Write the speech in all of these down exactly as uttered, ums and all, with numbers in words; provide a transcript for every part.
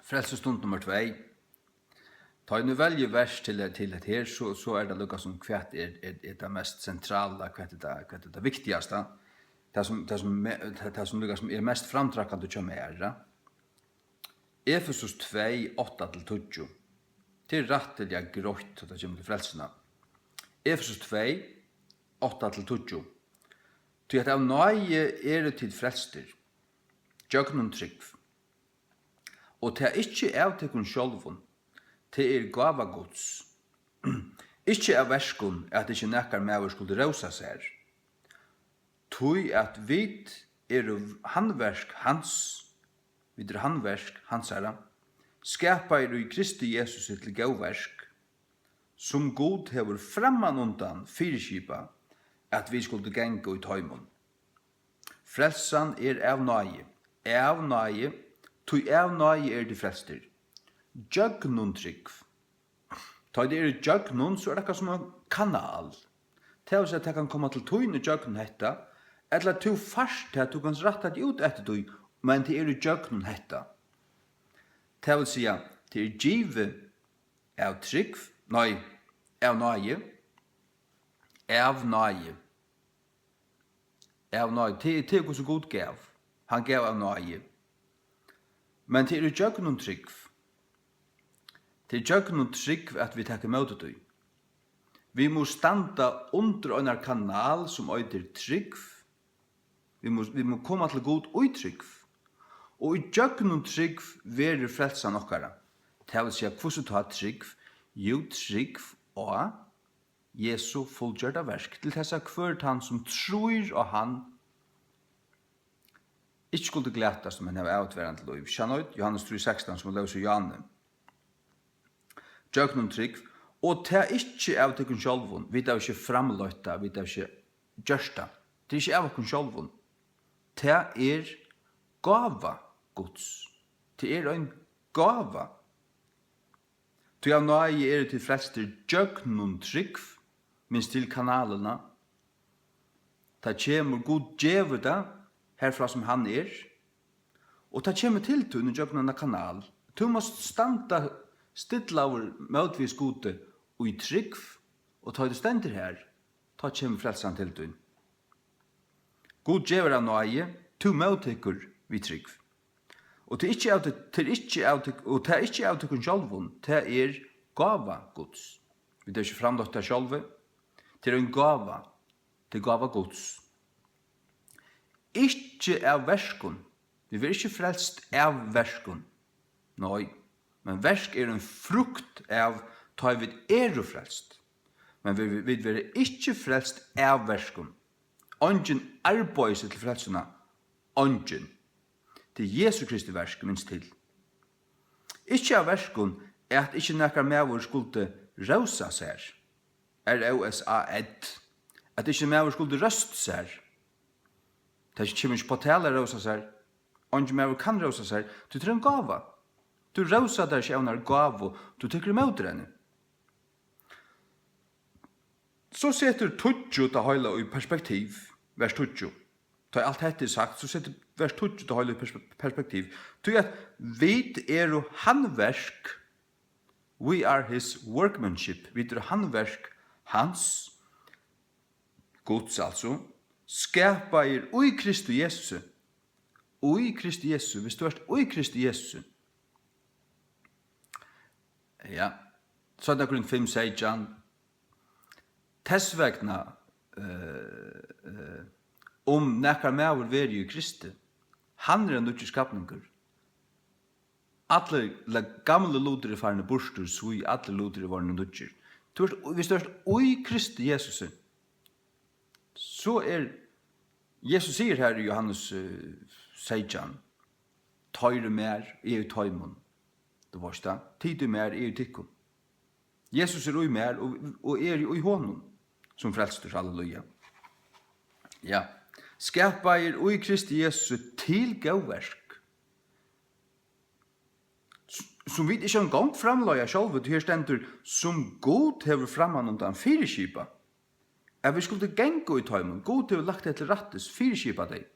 Frelsustund nummar tvey. Tá eg nú velji vers til, til hetta her, so, so er tað líka sum, hvat er, er, er tað mest sentrala, hvat er tað, hvat er tað viktigasta? Tað sum, tað sum me-, tað, tað sum líka sum er mest framtræðandi hjá mær, ja. Efesus tvey, átta til tíggju. Tað er rættiliga greitt, tá tað kemur til frelsuna. Efesus tvey, átta til tíggju. Tí at av náði eru tit frelstir, gjøgnum trúgv. Og tað ikki av tykkum sjálvum, tað er gáva Guds. Ikki av verkum, at ikki nakar maður skuldi rósa sær. Tí at vit eru handverk Hans, vit eru handverk Hansara, skapaðir í Kristi Jesusi til góð verk, sum Gud hevur frammanundan fyriskipað, at vit skuldu ganga í teimum. Frelsan er av náði, av náði, tí av náði eru tit frelstir, gjøgnum trúgv. Tá ið tað er ígjøgnum, so er tað akkurát sum ein kanal. Tað vil siga, tað kann koma til tín ígjøgnum hetta, ella tú fært tað, tú kanst rætta teg út eftir tí, men tað er ígjøgnum hetta. Tað vil siga, tað er givið av trúgv, nei, av náði, av náði. Av náði, tað er, tað er hvussu Gud gav. Hann gav av náði. Men tað er ígjøgnum trúgv. Tað er ígjøgnum trúgv, at vit taka ímóti tí. Vit mugu standa undir einari kanal, sum eitur trúgv. Vit mugu, vit mugu koma til Gud í trúgv. Og ígjøgnum trúgv verður frelsan okkara. Tað vil siga, hvussu tá trúgv? Jú, trúgv á Jesu fullgjørda verk, til tess at hvør tann, sum trýr á hann, ikki skuldi glatast, men hava ævigtvarandi lív. Sannheit, Jóhannes trý sekstan, sum er lógis í Jóhanne. Gjøgnum trúgv, og tað ikki av tykkum sjálvum, vit hava ikki framleitt tað, vit hava ikki gjørt tað. Tað er ikki av okkum sjálvum. Tað er gáva Guds. Tað er ein gáva. Tí av náði eru tit frelstir gjøgnum trúgv, minst til kanalina. Tað kemur, Gud gevur tað, harfrá sum hann er, og tað kemur til tín ígjøgnum hana kanal. Tú mást standa stillaður mótvegis Gudi í trúgv, og tá ið tú stendur har, tá kemur frelsan til tín. Gud gevur av náði, tú móttekur við trúgv. Og tað er ikki av, tað er ikki av, og tað er ikki av tykkum sjálvum, tað er gáva Guds. Vit hava ikki framleitt tað sjálvi. Tað er ein gáva. Tað er gáva Guds. Ikki av verkum. Vit verða ikki frelst av verkum. Nei, men verk er ein frukt av, tá ið vit eru frelst. Men vit, vit verða ikki frelst av verkum. Eingin arbeiðir seg til frelsuna. Eingin. Tað er Jesu Kristi verk, minst til. Ikki av verkum, at ikki nakar maður skuldi rósa sær. R Ó S A D. At ikki maður skuldi róst sær. Tað kemur ikki uppá tal at rósa sær. Eingin maður kann rósa sær, tí tað er ein gáva. Tú rósar tær ikki av einari gávu, tú tekur ímóti henni. So setur tíggju tað heila í perspektiv, vers tíggju. Tá ið alt hetta er sagt, so setur vers tíggju tað heila í perspe-, perspektiv. Tí at vit eru handverk, we are his workmanship, vit eru handverk hans, Guds altso, skapaðir í Kristi Jesusi. Í Kristi Jesusi, viss tú ert í Kristi Jesusi. Ja, seinna Korint fimm seytjan. Tess vegna, eh, eh, um nakar maður verður í Kristi, hann er ein nýggjur skapningur. Allir, la-, gamlir lutir eru farnir burtur, sí, allir lutir eru vorðnir nýggir. Tú ert, viss tú ert í Kristi Jesusi, so er, Jesus sigur her í Jóhannes, eh, seytjan, teir í mær, eg í teimum. Tú veitst tað, tit í mær, eg í tykkum. Jesus er í mær, og, og eg eri í honum, sum frelstur, halleluja. Ja, skapaðir í Kristi Jesusi til góð verk, s-, sum vit ikki eingong framleiða sjálvi, tí her stendur, sum Gud hevur frammanundan fyriskipað, at vit skuldu ganga í teimum. Gud hevur lagt tey til rættis, fyriskipað tey,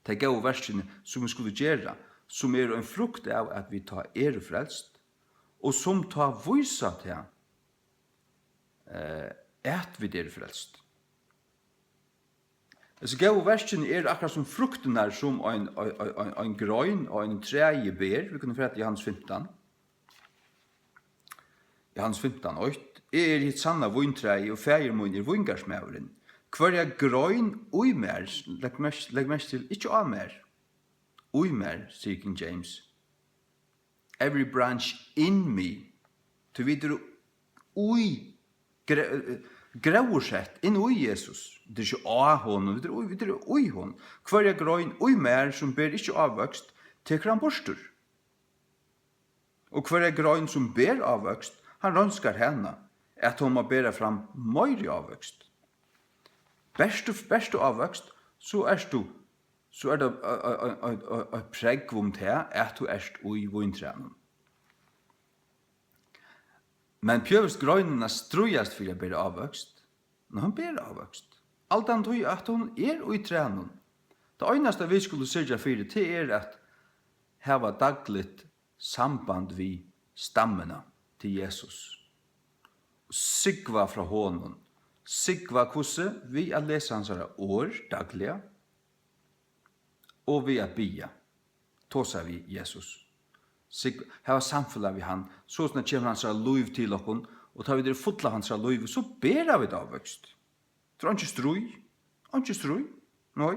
tey góðu verkini, sum vit skulu gera. sum eru ein frukt av, at vit tá eru frelst, og sum tá vísa tað, eh, at vit eru frelst. Hesi góðu verkini eru akkurát sum fruktirnar, sum ein, ein, ein, ein, ein grein á einum træi ber. Vit kunnu fara til Jóhannes fimtan. Jóhannes fimtan eitt: Eg eri hitt sanna víntræið, og Faðir mín er víngarðsmaðurin. Hvørja grein í mær, legg merk-, legg merki til, ikki á mær, í mær, sigur King James. Every branch in me. Tí vit eru í, gre-, gróðursett inn í Jesus. Vit eru ikki á honum, vit eru í, vit eru í honum. Hvørja grein í mær, sum ber ikki ávøkst, tekur hann burtur. Og hvørja grein, sum ber ávøkst, hann reinskar hana, at hon má bera fram meiri ávøkst. Bert tú, bert tú ávøkst, so ert tú, so er tað ei-, ei-, eitt prógv um tað, at tú ert í víntrænum. Men bjóðast greinin at stríðast fyri at bera ávøkst, men hon ber ávøkst. Allan tí, at hon er í trænum. Tað einasta, vit skulu syrgja fyri, tað er at hava dagligt samband við stammuna, til Jesus. Súgva frá honum. Súgva hvussu? Við at lesa hansara orð dagliga og við at biðja, tosa við Jesus. Súgv-, hava samfelag við hann, soleiðis kemur hansara lív til okkum, og tá vit eru full av hansara lívi, so bera vit ávøkst. Tað er einki stríð, einki stríð, nei.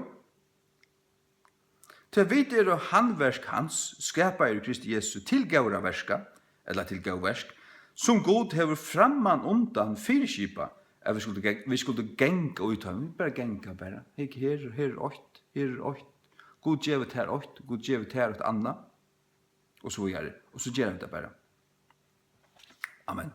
Tí vit eru handverk hans, skapaðir í Kristi Jesu til góðra verka, ella til góð verk, sum Gud hevur framman undan fyriskipað, at vit skuldu geng-, vit skuldu ganga í teimum. Vit bara ganga bara. Hygg, her, her er eitt, her er eitt. Gud gevur tær eitt, Gud gevur tær eitt annað, og so víðari. Og so gera vit tað bara. Amen.